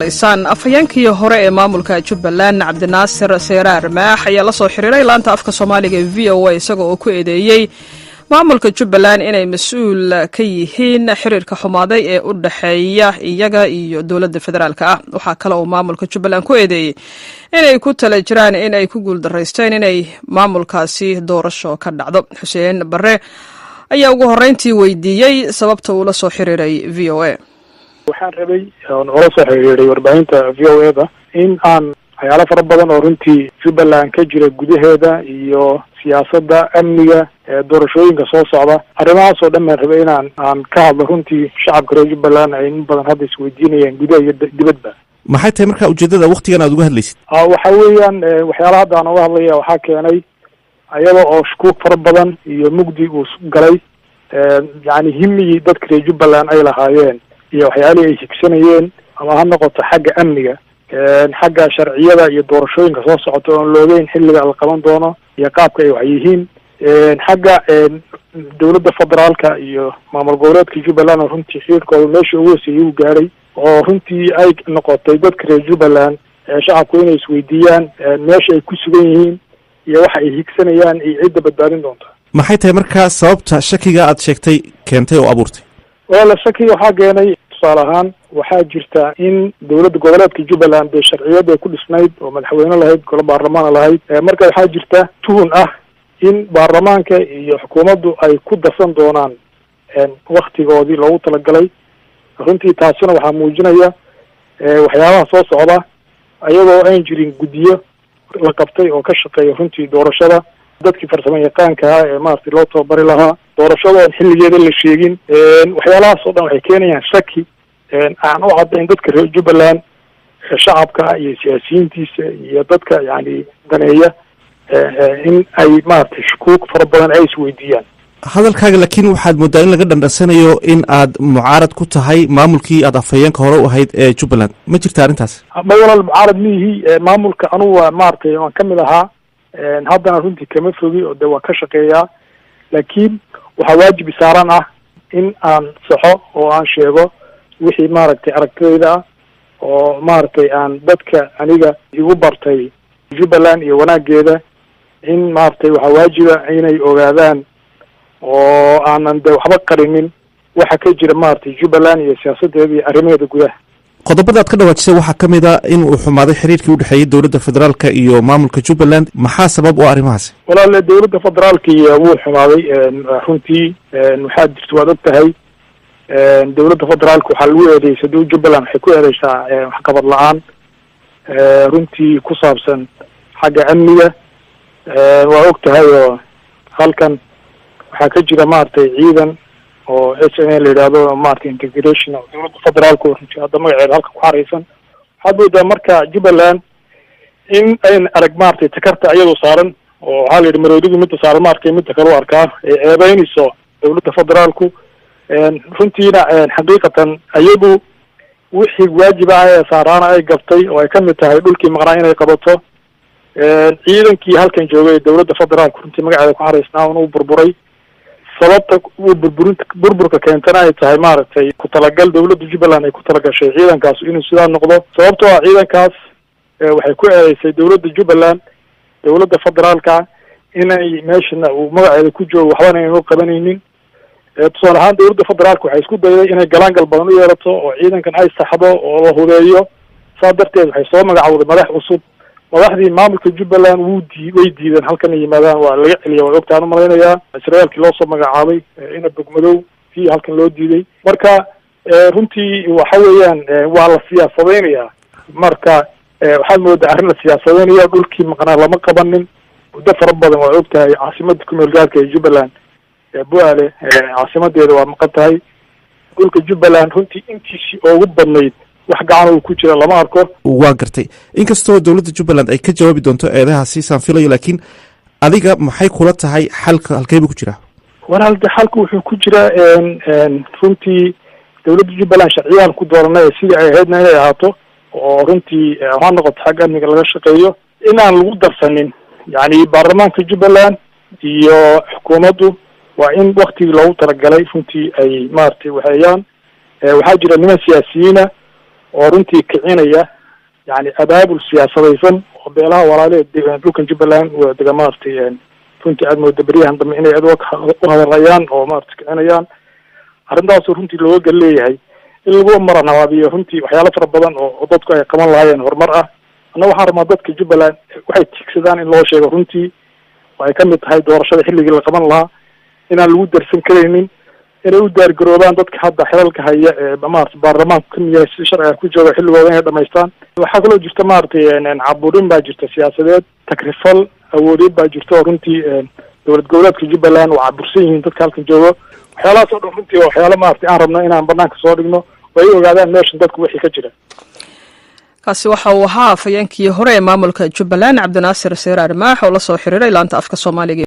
Afhayeenkii hore ee maamulka Jubbaland, Cabdinaasir Seyraar Maax, ayaa la soo xiriiray laanta afka Soomaaliga ee VOA, isaga oo ku eedeeyey maamulka Jubbaland inay mas-uul ka yihiin xiriirka xumaaday ee u dhexeeya iyaga iyo dowladda federaalka ah. Waxaa kale oo maamulka Jubbaland ku eedeeyey inay ku tala jiraan in ay ku guuldaraysteen inay maamulkaasi doorasho ka dhacdo. Xuseen Barre ayaa ugu horreyntii weydiiyey sababta uu la soo xiriiray VOA. Waxaan rabay oon ula soo xiriiray warbaahinta VOA da in aan waxyaalo fara badan oo runtii Jubbaland ka jira gudaheeda iyo siyaasadda, amniga, doorashooyinka soo socda, arrimahaas oo dhan baan rabay inaan aan ka hadlo. Runtii shacabka reer Jubbaland ay in badan hadda isweydiinayaan gudaha iyo dibadba. Maxay tahay marka ujeedada waktigan aad uga hadlaysid? Waxa weeyaan, waxyaalaha hadda aan uga hadlaya waxaa keenay ayada oo shukuug fara badan iyo mugdi uu galay, yacni himigii dadka reer Jubbaland ay lahaayeen iyo waxyaalihii ay higsanayeen, ama ha noqoto xagga amniga, xagga sharciyada iyo doorashooyinka soo socota oon loogeyn xilliga la qaban doono iyo qaabka ay wax yihiin, xagga dowladda federaalka iyo maamul goboleedka Jubbaland oo runtii xiriirkooda meesha ugu hoseeyay uu gaadhay, oo runtii ay noqotay dadka reer Jubbaland shacabku inay isweydiiyaan meesha ay ku sugan yihiin iyo waxa ay higsanayaan iyo cidda badbaadin doonta. Maxay tahay markaa sababta shakiga aad sheegtay keentay oo abuurtay? Wala shakiga waxaa keenay, tusaale ahaan, waxaa jirta in dowladda goboleedka Jubbaland dee sharciyad ay ku dhisnayd oo madaxweyne lahayd, golo baarlamaan lahayd. Marka waxaa jirta tuhun ah in baarlamaanka iyo xukuumaddu ay ku darsan doonaan waktigoodii loogu talagalay. Runtii taasina waxaa muujinaya waxyaabaha soo socda, ayadoo aan jirin guddiyo la qabtay oo ka shaqeeya runtii doorashada, dadkii farsamo yaqaanka ah ee maaragtay loo tababari lahaa doorashada oon xilligeeda la sheegin. Waxyaalahaas oo dhan waxay keenayaan shaki aan u caddayn dadka reer Jubbaland, shacabka iyo siyaasiyiintiisa iyo dadka yani daneeya, in ay maaragtay shukuug fara badan ay isweydiiyaan. Hadalkaaga laakiin waxaad moodaa in laga dhandhansanayo in aad mucaarad ku tahay maamulkii aad afhayeenka hore u ahayd ee Jubbaland. Ma jirta arrintaas? Ma walaal, mucaarad miihi maamulka. Anugu waa maaragtay waan kamid ahaa, haddana runtii kama fogi oo de waan ka shaqeeyaa, laakiin waxaa waajib isaaran ah in aan saxo oo aan sheego wixii maaragtay aragtidayda ah oo maaragtay aan dadka aniga igu bartay Jubbaland iyo wanaageeda in maaragtay waxaa waajiba inay ogaadaan oo aanan de waxba qarinin waxa ka jira maaragtay Jubbaland iyo siyaasadeeda iyo arrimaheeda gudaha. Qodobada aad ka dhawaajisay waxaa ka mid a in uu xumaaday xiriirkii udhexeeyey dowladda federaalka iyo maamulka Jubbaland. Maxaa sabab u arrimahaasi? Walaale, dowladda federaalka iyo wuu xumaaday runtii. Waxaa jirta, waad og tahay, dowladda federaalka waxaa lagu eedeysay, Jubbaland waxay ku eedeysaa waxqabad la-aan runtii ku saabsan xagga amniga. Waa og tahay oo halkan waxaa ka jira maaragtay ciidan oo SNA la yidhaahdo, maaragtay integration oo dowladda federaalka runtii hadda magaceeda halka ku xareysan. Waxaad moodaa marka Jubbaland in ayn arag maaragtay takarta iyadoo saaran, oo waxaa la yidhi maroodigu midda saaran maaragtay midda kale u arkaa, ay ceebeynayso dowladda federaalku. Runtiina xaqiiqatan iyagu wixii waajib ah ee saaraana ay gabtay, oo ay kamid tahay dhulkii maqnaa inay qabato, ciidankii halkan joogay dowladda federaalku runtii magaceeda ku xareysnaa un uu burburay. Sababta uu burburinta burburka keentana ay tahay maaragtay ku talagal dowladda Jubbaland ay ku talagashay ciidankaas inuu sidaa noqdo, sababtoo ah ciidankaas waxay ku eedeysay dowladda Jubbaland dowladda federaalka inay meeshana uu magaceeda ku joogo waxbana aynu qabanaynin. Tusaale ahaan, dowladda federaalka waxay isku dayday inay galaangal badan u yeelato oo ciidankan ay saxdo oo la hubeeyo. Saa darteed waxay soo magacowday madax cusub. Madaxdii maamulka Jubbaland wuu dii way diideen halkan ay yimaadaan, waa laga celiya. Waa ogtaan umalaynayaa Israelkii loo soo magacaabay ina Bogmadow kii halkan loo diiday. Marka runtii waxa weeyaan waa la siyaasadeynayaa. Marka waxaad moodaa arrin la siyaasadeynaya. Dhulkii maqnaa lama qabanin muddo fara badan, waa og tahay. Caasimada kumeel gaarka ee Jubbaland, Bu-aale, caasimadeeda waa maqan tahay. Dhulka Jubbaland runtii intiisii ugu badnayd wax gacan uu ku jira lama arko. Waa gartay. Inkastoo dowladda Jubbaland ay ka jawaabi doonto eedahaasi saan filayo, laakiin adiga maxay kula tahay xalka? Halkeebuu ku jiraa? Walaal, de xalka wuxuu ku jiraa runtii dowladda Jubbaland sharciyahan ku dooranay sidii ay ahaydna inay ahaato, oo runtii ha noqoto xagga amniga laga shaqeeyo, inaan lagu darsanin yacni baarlamaanka Jubbaland iyo xukuumaddu waa in waktigii loogu talagalay runtii ay maaragtay waxeeyaan. Waxaa jira niman siyaasiyiina Oo runtii kicinaya yani abaabul siyaasadaysan oo beelaha walaaleed dhulkan Jubbaland dega maaragtay runtii aad mooda beryahan dambe inay aad u hadalayaan oo maarata kicinayaan. Arrintaasoo runtii looga gal leeyahay in lagu maran habaabiyo runtii waxyaalo fara badan oo dadku ay qaban lahaayeen horumar ah. Anna waxaan rabnaa dadka Jubbaland waxay tiigsadaan in loo sheego runtii, oo ay kamid tahay doorashada xilligii la qaban lahaa inaan lagu darsan karaynin, inay u diyaargaroobaan dadka hadda xilalka haya ee maarata baarlamaanku kamid yahay si sharciga ku jooga xilligooda inay dhamaystaan. Waxaa kaloo jirta maaragtay caburin baa jirta siyaasadeed, takrifal awoodeed baa jirta oo runtii dowlad goboleedka Jubbaland waa cabursan yihiin dadka halkan joogo. Waxyaalahaas oo dhan runtii waa waxyaalo maaragtay aan rabno inaan banaanka soo dhigno oo ay ogaadaan meeshan dadku wixii ka jira. Kaasi waxa uu ahaa afhayeenkii hore ee maamulka Jubbaland, Cabdinaasir Seyraar Maax, oo la soo xiriiray laanta afka Soomaaliga.